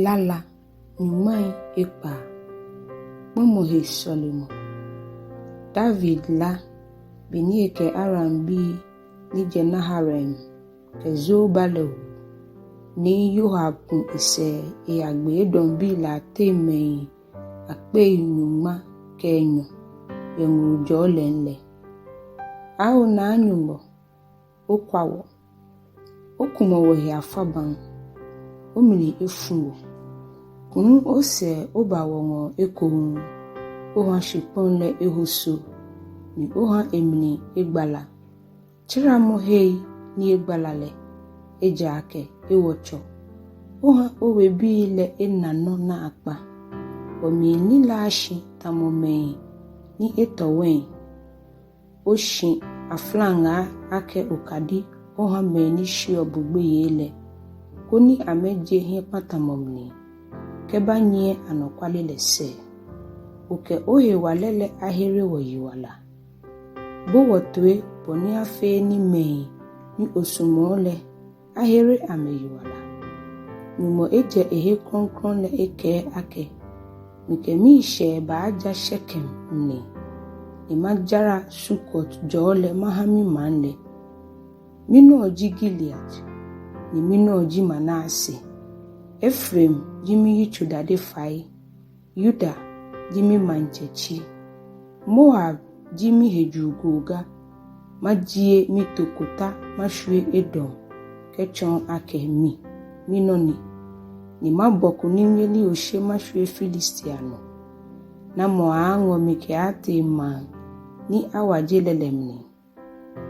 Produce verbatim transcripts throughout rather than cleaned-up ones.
Lala nyɔŋmai ekpaa. Kpɔmɔ he sɔlemɔ. David la, be ni ekɛ Arambii ni jɛ Naharaim kɛ Zoba lɛ wu. Ni Yoab ku esɛɛ eyagbe Edombii lɛ ateŋ mɛi akpei nyɔŋma kɛ enyɔ yɛ ŋoo jɔɔ lɛ mli lɛ. Ao Naa Nyɔŋmɔ, okwa wɔ, okumɔ wɔhe afabaŋ, omli efu wɔ. Kuu osɛɛ oba wɔŋɔɔ ekoŋŋ, oha shikpɔŋ lɛ ehoso, ni oha emli egbala. Tsɛramɔ hei ni egbala lɛ, ejaakɛ ewɔtsɔ. Oha owebii lɛ ena nɔ naakpa. Wɔmiinila shi tamɔ mɛi ni etɔ wein. Oshi aflaŋaa akɛ okadi oha mɛi ni sheɔ bo gbeyei lɛ, koni amɛje hiɛkpatamɔ mli kɛbanyiɛ anɔkwale lɛ sɛɛ. Okɛ ohewalɛ lɛ ahere wɔyiwala. Bo wɔ toi bɔ ni afee ni mɛi ni osumɔɔ lɛ ahere amɛyiwala. Nyɔŋmɔ ejɛ ehe krɔŋkrɔŋ lɛ ekɛɛ akɛ, mikɛ miishɛɛ baaja Shekem mli, ni majara Sukot jɔɔ lɛ maha mimaŋ lɛ. Minɔ ji Gilead, ni minɔ ji Manase. Efraim ji miyitso dade fai, Yuda ji mimaŋtsɛ tsi, Moab ji mihejuu goga. Majie mitokota mashwie Edom kɛtsɔɔ akɛ mi, minɔ ni, ni mabɔ kunimyeli oshe mashwie Filistia nɔ. Namɔ aaaŋɔ mi kɛaatee maŋ ni awaje lɛ lɛ mli?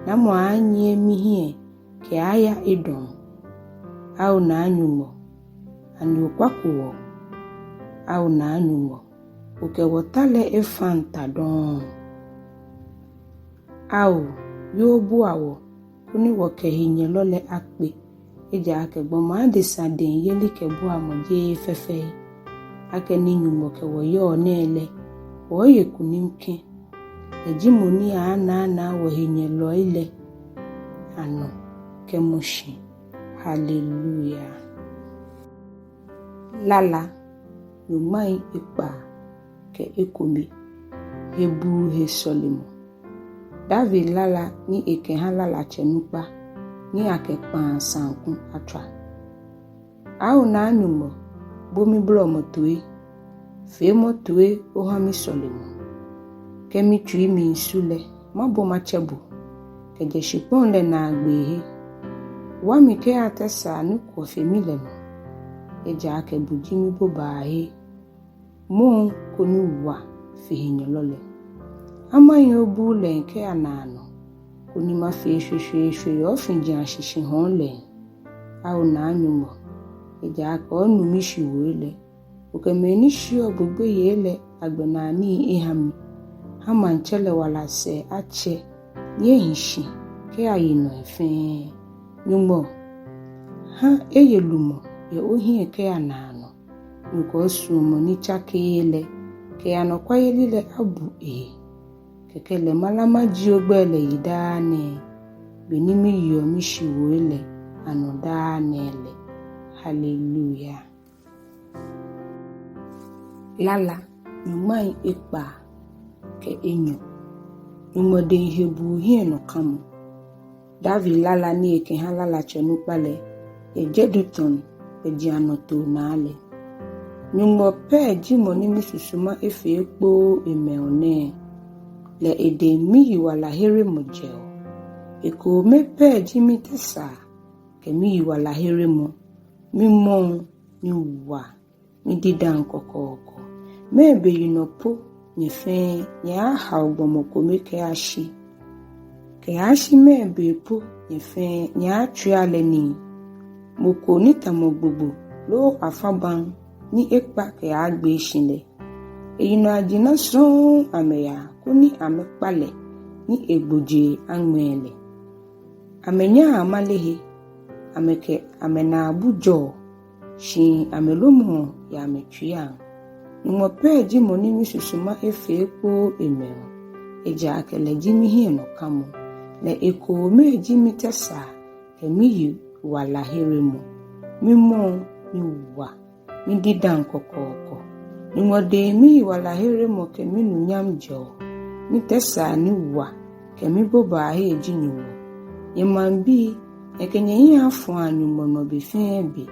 Namɔ aaanyiɛ mihiɛ kɛaaya Edom? Ao Naa Nyɔŋmɔ, ani okwako wɔ? Ao Naa Nyɔŋmɔ, okɛ wɔta lɛ efaŋ ta dɔŋŋ. Ao, ye obua wɔ, koni wɔkɛ henyɛlɔ lɛ akpe. Ejaakɛ gbɔmɔ adesa dɛŋ yelikɛbuamɔ jeee fɛfɛi. Akɛni Nyɔŋmɔ kɛ wɔ yɔɔ nɛɛ lɛ, wɔɔye kunim kɛ̃. Eji mɔ ni aaanaanaa wɔhenyɛlɔi lɛ anɔ kɛmɔ shi. Haleluya. Lala nyɔŋmai ekpaa kɛ ekome. Hebuu he sɔlemɔ. David lala ni ekɛha lalatsɛ nukpa ni akɛkpaa saŋku atswa. Ao Naa Nyɔŋmɔ, bo mibolɔmɔ toi, feemɔ toi oha misɔlemɔ. Kɛ mitsui miisu lɛ, mabo matsɛ bo kɛjɛ shikpɔŋ lɛ naagbee he. Wa mi kɛya tɛsaa ni kwɔ fe mi lɛ nɔ, ejaakɛ bo ji mibobaahe. Mɔɔ koni wa fe henyɛlɔ lɛ. Ama nyɛ obuu lɛ kɛya naanɔ, koni mafee shweshweeshwe yɛ ofiji ashishi hɔɔŋ lɛ. Ao Naa Nyɔŋmɔ, ejaakɛ onu mishiwoi lɛ. Okɛ mɛi ni sheɔ bo gbeyei lɛ agbɛnaa nii eha mi. Ha maŋtsɛ lɛ wala sɛɛ atsɛ ni ehi shi kɛya yinɔi fɛɛ. Nyɔŋmɔ, ha eye lumɔ yɛ ohiɛ kɛya naanɔ. Nɔ ko suɔmɔ ni tsakeee lɛ kɛ anɔkwayeli lɛ abu ehe. Kɛkɛ lɛ mala majie ogbɛi lɛ yi daa nɛɛ, beni miyeɔ mishiwoi lɛ anɔ daa nɛɛ lɛ. Haleluya. Lala nyɔŋmai ekpaa kɛ enyɔ. Nyɔŋmɔ dɛŋ hebuu hiɛnɔkamɔ. David lala ni ekɛha lalatsɛ nukpa lɛ, yɛ Jedutun gbɛjianɔtoo naa lɛ. Nyɔŋmɔ pɛ ji mɔ ni misusuma efee kpoo emɛɔ nɛɛ, lɛ edɛŋ miyiwalaheremɔ jɛɔ. Ekome pɛ ji mitɛsaa kɛ miyiwalaheremɔ, mimɔɔ ni wa, mididaa kɔkɔɔkɔ. Mɛɛ beyinɔ po nyɛ fɛɛ nyɛaahao gbɔmɔ kome kɛyashi? Kɛyashi mɛɛ be po nyɛ fɛɛ nyɛaatswia lɛ nii? Mɔ ko ni tamɔ gbogbo loo afabaŋ ni ekpa kɛyaagbee shi lɛ. Eyinɔ ajina sɔŋŋ amɛyaa koni amɛkpa lɛ ni egbojee aŋmɛɛ lɛ. Amɛnyaa amale he, amɛkɛ amɛnaabu jɔɔ, shi amɛlomɔɔ yɛ amɛtsuiiaŋ. Nyɔŋmɔ pɛ ji mɔ ni misusuma efee kpoo emɛɔ, ejaakɛ lɛ ji mihiɛnɔkamɔ. Lɛ ekome ji mitɛsaa kɛ miyiwalaheremɔ, mimɔɔ ni wa, mididaŋ kɔkɔɔkɔ. Nyɔŋmɔ dɛŋ miyiwalaheremɔ kɛ minunyam jɛɔ. Mitɛsaa ni wa kɛ mibobaahe ji Nyɔŋmɔ. Nyɛ maŋbii, nyɛkɛ nyɛhiɛ afɔa Nyɔŋmɔ nɔ be fɛɛ be.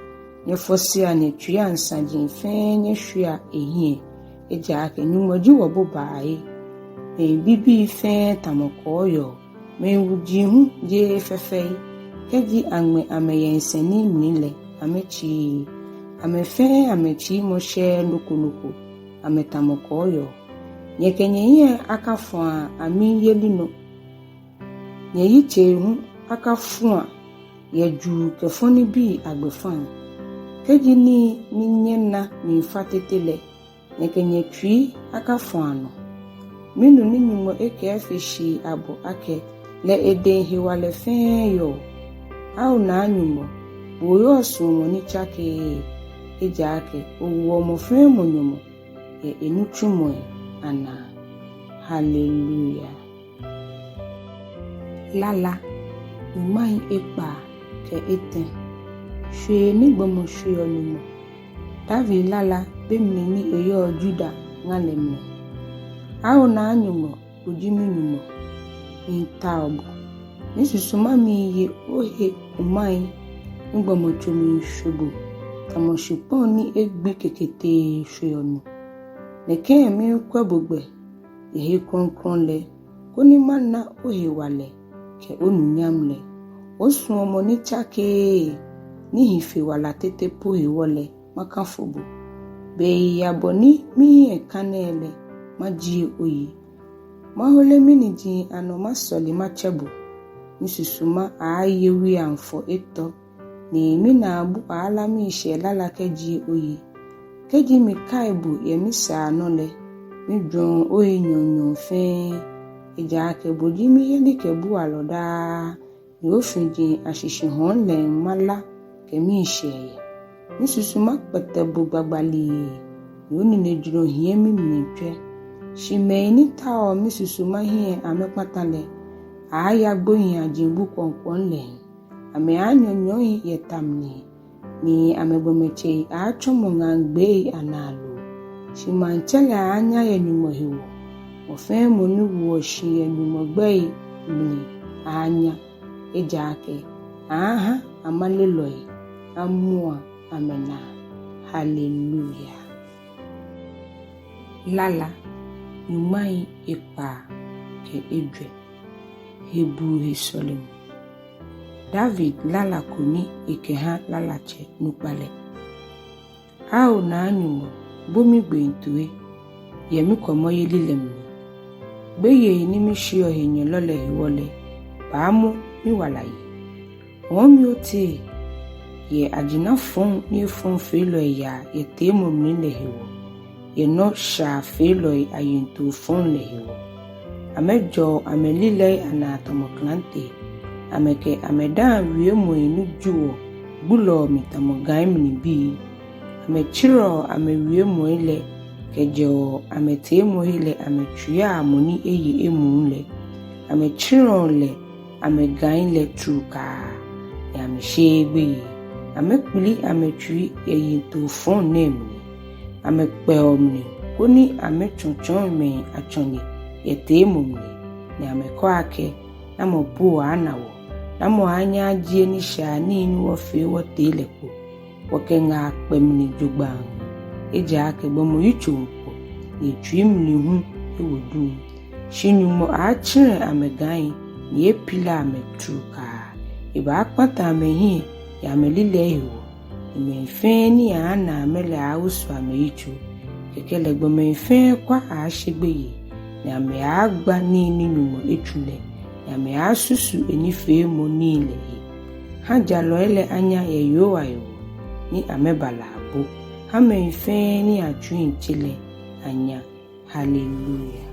Nyɛfɔsea nyɛtsuiaŋ saji fɛɛ nyɛshwiea ehiɛ. Ejaakɛ Nyɔŋmɔ ji wɔbobaahe. Mɛi bibii fɛɛ tamɔ kɔɔyɔɔ. Mɛi wuji hu jeee fɛfɛi. Kɛji aŋmɛ amɛ yɛ nsɛni mli lɛ, amɛtsiii. Amɛ fɛɛ amɛtsiimɔ shɛɛɛ nɔ ko nɔ ko. Amɛtamɔ kɔɔyɔɔ. Nyɛkɛ nyɛhiɛ akafɔa amimyeli nɔ. Nyɛyitsei hu akafua yɛ juu kɛ fɔ nibii agbɛfaŋ. Kɛji nii ni nyɛna miifa tete lɛ, nyɛkɛ nyɛtsui akafɔa nɔ. Minu ni Nyɔŋmɔ ekɛɛ fe shii abɔ akɛ, lɛ edɛŋ hewalɛ fɛɛ yɔɔ. Ao Naa Nyɔŋmɔ, bo oyɔɔ suɔmɔ ni tsakeee, ejaakɛ owoɔ mɔ fɛɛ mɔ nyɔmɔ yɛ enitsumɔi anaa. Hallelujah. Lala nyɔŋmai ekpaa kɛ etɛ. Shwee ni gbɔmɔ shweɔ Nyɔŋmɔ. David lala be mli ni eyɔɔ Yuda ŋa lɛ mli. Ao Naa Nyɔŋmɔ, bo ji mi-Nyɔŋmɔ, miitao bo. Misusuma miiye ohe kumai ni gbɔmɔtso miishwe bo, tamɔ shikpɔŋ ni egbi keketee shweɔ nu. Nɛkɛ miikwɛ bo gbɛ yɛ he krɔŋkrɔŋ lɛ, koni mana ohewalɛ kɛ onunyam lɛ. Osuɔmɔ ni tsakeee, ni hi fe wala tete po hewɔ lɛ, makafo bo. Bei abɔ ni mihiɛ ka nɛɛ lɛ, majie oyi. Mahole miniji anɔ masɔle matsɛ bo. Misusuma aaaye wuiaŋ fɔ etɔ, ni minaabu aaala miishɛɛ lala kɛjie oyi. Kɛji mikai bo yɛ misaa nɔ lɛ, mijwɛŋɔ ohe nyɔɔŋnyɔɔŋ fɛɛ. Ejaakɛ bo ji miyelikɛbualɔ daa, ni ofiji ashishi hɔɔŋ lɛŋ mala kɛ miishɛɛ yɛ. Misusuma kpɛtɛ bo gbagbalii, ni oninejurɔ hiɛ mimli tswɛ. Shi mɛi ni taoɔ misusuma hiɛ amɛkpata lɛ, aaaya gbohiiaje bu kwɔŋkwɔŋ lɛŋ. Amɛaanyɔnyɔi yɛ ta mli, ni amɛgbɔmɔtsei aaatsɔmɔ ŋaŋ gbeei anaa loo. Shi maŋtsɛ lɛ aaanya yɛ Nyɔŋmɔ hewɔ. Mɔ fɛɛ mɔ ni woɔ shi yɛ Nyɔŋmɔ gbɛi mli aaanya. Ejaakɛ aaaha amalelɔi amua amɛnaa. Hallelujah. Lala nyɔŋmai ekpaa kɛ ejwɛ. Hebuu he sɔlemɔ. David lala ko ni ekɛha lalatsɛ nukpa lɛ. Ao Naa Nyɔŋmɔ, bo migbee toi yɛ mikɔmɔyeli lɛ mli. Gbeyei ni misheɔ henyɛlɔ lɛ hewɔ lɛ, baamɔ miwala yi. Hɔɔ mi otee yɛ ajina fɔŋ ni efɔŋfeelɔi yaa yɛ teemɔ mli lɛ hewɔ, yɛ nɔshaafeelɔi ayiŋtoo fɔŋ lɛ hewɔ. Amɛjɔɔ amɛlilɛi anaa tamɔ klante, amɛkɛ amɛdaaŋ wiemɔi ni joɔ gbulɔɔ mi tamɔ gai mli bii. Amɛtsirɛɔ amɛwiemɔi lɛ kɛjɛɔ amɛteemɔhe lɛ amɛtsuiaa mɔ ni eye emuu lɛ. Amɛtsirɛɔ lɛ amɛgai lɛ trukaa, ni amɛsheee gbeyei. Amɛkpili amɛtsui yɛ yiŋtoo fɔŋ nɛɛ mli. Amɛkpɛɔ mli koni amɛtsɔtsɔi mɛi atsɔne yɛ teemɔ mli, ni amɛkɛɔ akɛ, namɔ po aaana wɔ? Namɔ aaanyɛ ajie nishaianii ni wɔfee wɔtee lɛ kpo? Wɔkɛ ŋaa kpɛ mli jogbaŋŋ. Ejaakɛ gbɔmɔ yitsoŋ kwɔ, ni etsui mli hu ewo duŋ. Shi Nyɔŋmɔ aaatsirɛ amɛgai, ni eeepila amɛ trukaa. Ebaakpata amɛhiɛ yɛ amɛlilɛi hewɔ, ni mɛi fɛɛ ni aaana amɛ lɛ aaawoso amɛyitso. Kɛkɛ lɛ gbɔmɛi fɛɛ kwa aaashe gbeyei, ni amɛaagba nii ni Nyɔŋmɔ etsu lɛ, ni amɛaasusu enifeemɔ nii lɛ he. Ha jalɔi lɛ anya yɛ Yehowa hewɔ, ni amɛba lɛ abo. Ha mɛi fɛɛ ni atsuiŋ tse lɛ anya. Hallelujah.